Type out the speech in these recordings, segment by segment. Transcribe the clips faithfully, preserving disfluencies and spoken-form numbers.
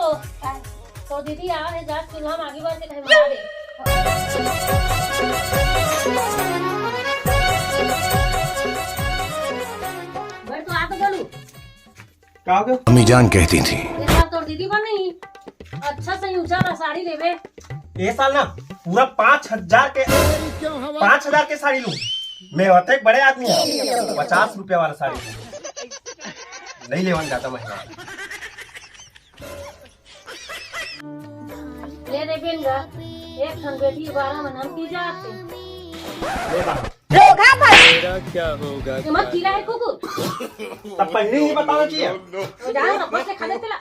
तो दीदी आ रहे, जा चूल्हा में आगी बार के कहीं बना दे। बड़ तो आ तो बोलू। का हो गया? अम्मी जान कहती थी। ये साल तोर दीदी बन नहीं, अच्छा से ऊंचा वाला साड़ी लेबे। ये साल ना पूरा पाँच हजार के, पाँच हजार के साड़ी लूं। मैं होते एक बड़े आदमी है, पचास रुपया वाला साड़ी लूं। नहीं लेवन जाता मैं। ले रे बेनगा, एक ठन बेटी बारह मन हम की जाते। ले बा। धोखा भाई। तेरा क्या होगा? ये मत खिला है कुकुर। तब पहले ही बताना चाहिए। वो जा, अब से खाने चला।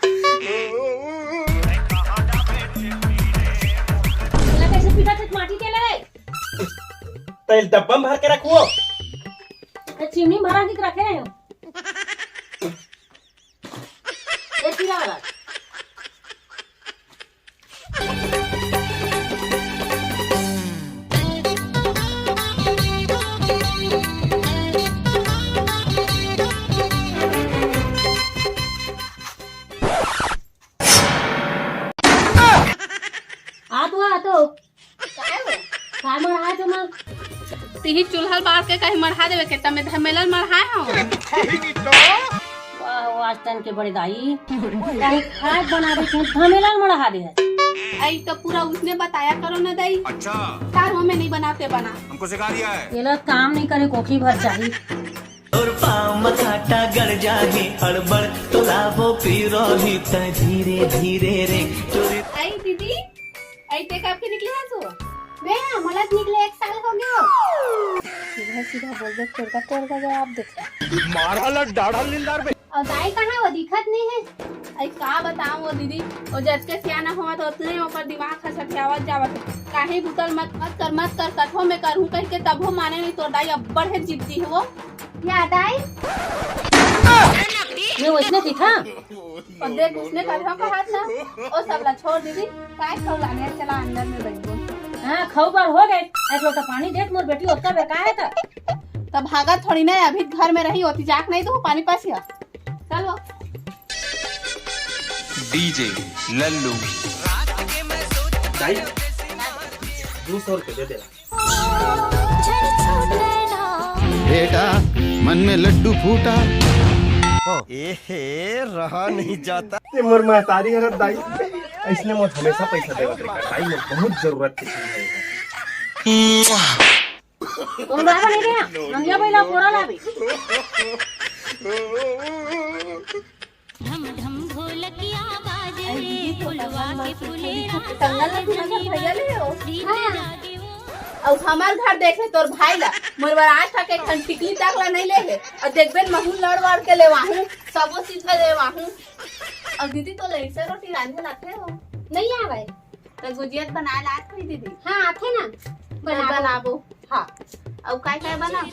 तेरा कैसे पीटा थे माटी के ले? तेल डब्बा में भर के रखो। ये चिमनी में भरा के रखे हैं। ये पीला वाला। आ तो, आ तो। काय हो? काय मढ़ा तुमन? तिही चूल्हा बार के कहीं मढ़ा देवे के, तमे धमेलन मढ़ाए हो। वाह, वाह, आज तन के बड़े दाई। कहीं खाए बनावे के धमेलन मढ़ा दे है। आई तो पूरा उसने बताया करो ना दाई। अच्छा। तार वो में नहीं बनाते बना। हमको सिखा दिया है। ये लोग काम नहीं करे, कोखी भर चाहिए। और पाँव म कांटा गड़ जाही, अड़बड़ तो लाबो पिरोही, तै धीरे धीरे रे। आई दीदी, आई ते कब के निकले हस? मैं हाँ, मोला निकले एक साल हो गया। सीधा सीधा बोल दे, तोर का, तोर का जवाब दे। मारा ला डाढ़ा निंदार बे। और दाई कहाँ वो दिखत नहीं है? आई का बताऊँ वो दीदी, वो जतके सियाना होवत ओतने ओकर दिमाग ह सठियावत जावत है। काहे बुतल मत, मत कर, मत कर, कथो में करहूँ कह के तभो माने नहीं। तोर दाई अब्बड़ है जिद्दी है वो। याद आई? मैं वैसने दिखा? और देख, उसने कथो कहा था, ओ सब ला छोड़ दीदी, काय खाऊ लाने, चला अंदर में बैठ गो। हाँ, खाऊ पर हो गए, एक लोटा पानी दे, मोर बेटी ओतका बेकार है त। तब भागत थोड़ी ना, अभी घर में रही होती, जाक नहीं तो पानी पास या। चलो। डीजे लल्लू। दाई, दो सौ रुपये दे दे। बेटा, मन में लड्डू फूटा। ए हे, रहा नहीं जाता। ये मोर महतारी हरत दाई, इसने मोर हमेशा पैसा देवत रही। दाई, मोर बहुत जरूरत के चीज है। तुम बाबा नहीं गया, नंदिया भाई ला पूरा लावे। ढम ढम ढोलकिया बाजे, अरे दीदी, तो फुलवा के फुलेरा। संगल में तुम्हारे भैया ले हो। हाँ। और हमार घर देखे तोर भाई ला, मोर बर आज तक एक ठन टिकली तक ला नहीं ले है। और देखबे महू लड़ वड़ के लेवाहूँ, सबो चीज का लेवाहूँ। और दीदी तो लेट से रोटी रांधे लाते हो। नहीं आवे। तो गुजिया तो बनाए ला आत होही दीदी। हाँ, आथे ना। बनाबो। बनाबो। हाँ। अउ काय काय बनाबो?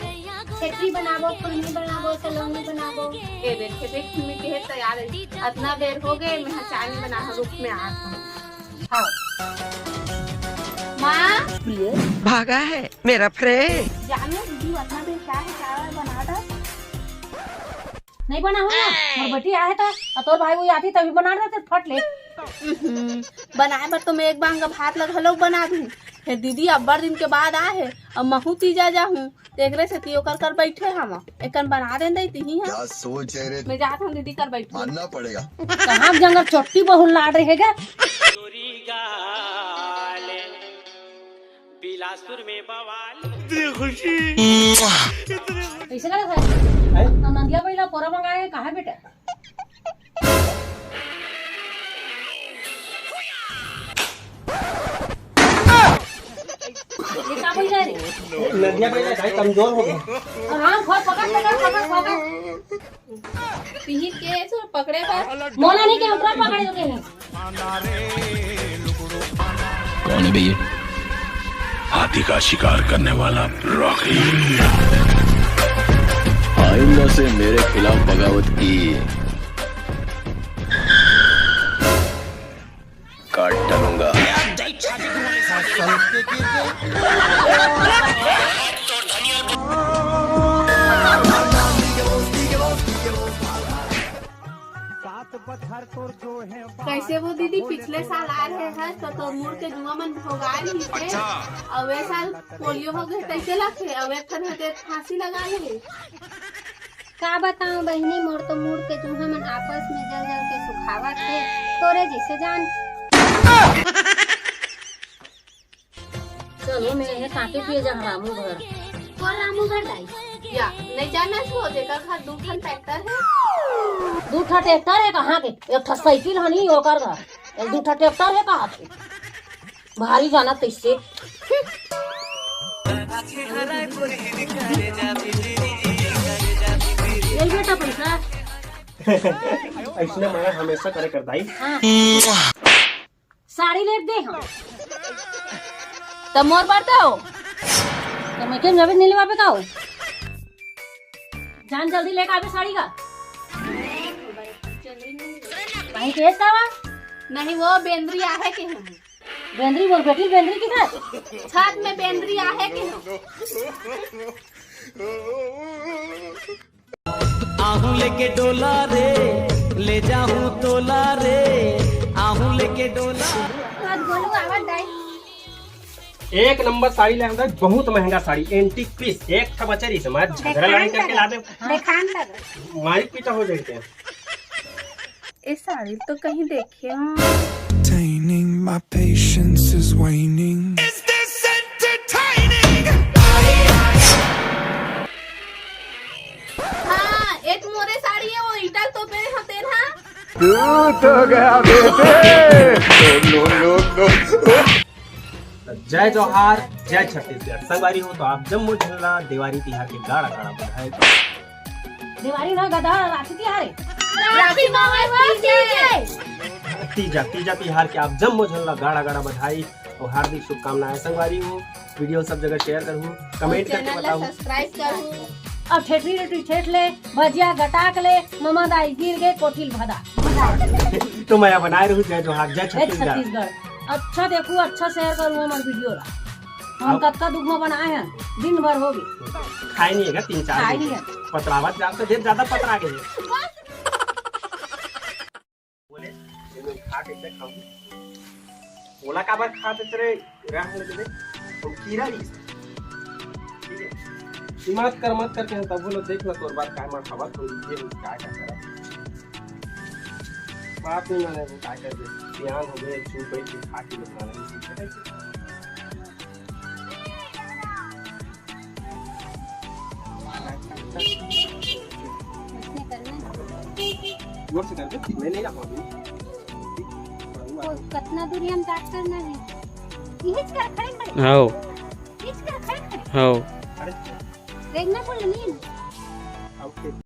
छेत्री बनाबो, खुरमी बनाबो, सलोनी बनाबो। ए देख, छेत्री खुरमी के है तैयार है। अतना बेर हो गए, मैं चाय नहीं बना, रुक मैं आत हूँ। हाँ। माँ। भागा है मेरा फ्रेंड। जानो दीदी, अतना बेर क्या है, चावल बना था। नहीं बना हो ना, मोर बेटी आहे त, अ तोर भाई वो आती तभी बना रहते फट ले। उहुं, बनाए बर तो मैं एक बांगा भात ला घलो बना दूं। हे दीदी, अब्बड़ दिन के बाद आए हे, अब महू तीजा जाहूं, तेकरे सेती ओकर कर बैठे हम, एकन बना देन दई तिही हम। क्या सोच है रे? मैं जात हूं दीदी कर बैठे। मानना पड़ेगा। कहाँ जंगल चोट्टी बहुल लाड़ रहे गा। बिलासपुर में बवाल। इतनी खुशी। कैसे लगा था? हैं? नंदिया पहिला पोरा मंगाए, कहाँ है बेटा? ये का पहिला रे? नंदिया पहिला भाई कमजोर हो गया। हाँ, खोल, पकड़, पकड़, पकड़, पकड़। पीही के जो पकड़े बा। मोला नहीं के ऊपर पकड़े होते हैं। कौन है भैया? हाथी का शिकार करने वाला रॉकी। आइंदा से मेरे खिलाफ बगावत की, काट डालूंगा। सात कैसे वो दीदी, पिछले साल आ रहे हैं तो तोर मूड़ के जुआ मन भोगाए रहिस हे, अउ ए साल पोलियो हो गए, कैसे लगथे? अउ एक ठन हे ते फांसी लगा ले। का बताऊं बहिनी, मोर तो मूड़ के जुआ मन आपस में जल जल के सुखावत हे, तोरे जैसे जान। चलो, मैं ये कांटे पिए जा रामू घर। कौन रामू घर दाई? या, नहीं जानना छो, जेकर घर दू ठन ट्रैक्टर है। दू ठन ट्रैक्टर है कहाँ के? एक ठन साइकिल हनी ओकर घर। एक दू ठन ट्रैक्टर है कहाँ के? भारी जाना तैसे। ले बेटा पैसा। ऐसने मारा हमेशा करे कर दाई। हाँ। साड़ी ले दे हम। त मोर बर दो। त मैं के नवे नीले बाबे का हो? जान जल्दी लेके आवे साड़ी का। भाई के का बा? नहीं, वो बेंदरी आहे के हम। बेंदरी मोर बेटी बेंदरी किधर? छत में बेंदरी आहे के हम। आहूं लेके डोला रे, ले जाहूं तोला रे, आहूं लेके डोला। आज गोलू आवत दाई। एक नंबर साड़ी ले आंदा, बहुत महंगा साड़ी, एंटीक पीस, एक ठा बचे रहिस, मैं झगड़ा लड़ाई करके ला दे। देखान लगा। मारिक पीटा हो जाते हैं। ए साड़ी तो कहीं देखे हूँ। Maintaining my patience is waning. Is this entertaining? हाँ, एक मोरे साड़ी है, वो ईटा तो पे होते ना। तू तो गया बेटे। No, no, no, no। जय जोहार, जय छत्तीसगढ़। संगवारी हो तो आप जम्मो झन ला देवारी तिहार के गाड़ा गाड़ा बधाई। देवारी ना गधा, राखी तिहार है। राखी मामा की जय। तीजा, तीजा तिहार के आप जम्मो झन ला गाड़ा गाड़ा बधाई और हार्दिक शुभकामनाएं। संगवारी हो, वीडियो सब जगह शेयर करहू, कमेंट करके बताओ। सब्सक्राइब करहू। अब ठेठरी रोटी ठेठ ले, भजिया गटाक ले, ममा दाई गिर गए कोठिल भदा। तो मैं बनाए रहूं जय जोहार, जय छत्तीसगढ़। अच्छा देखू, अच्छा शेयर करू हमार वीडियो ला। हम कतका दुख में बनाए हैं, दिन भर हो गए। खाए नहीं है तीन चार दिन। पतरावत जाते देर ज्यादा पतरा गए। बोले, "ये मैं खा कैसे खाऊं?" बोला, "काबर खा देते रे?" राह में दे, "हम कीरा रही।" ठीक है? दिमाग कर मत करके हम तब बोलो, "देख लो, तोर बात काय मार खावा, तो ये हो, काय का करा?" बात नहीं माने, वो काय कर दे? सियान हो गए, चुप बैठ के खा के बता रहे हैं। ऐसे करना है। जोर से कर दे, मैं नहीं रखूंगी। वो कितना दूर हम बात करना है? यही कर खड़े खड़े। हाँ। यही कर खड़े खड़े। हाँ। अरे। देखना पड़ नहीं।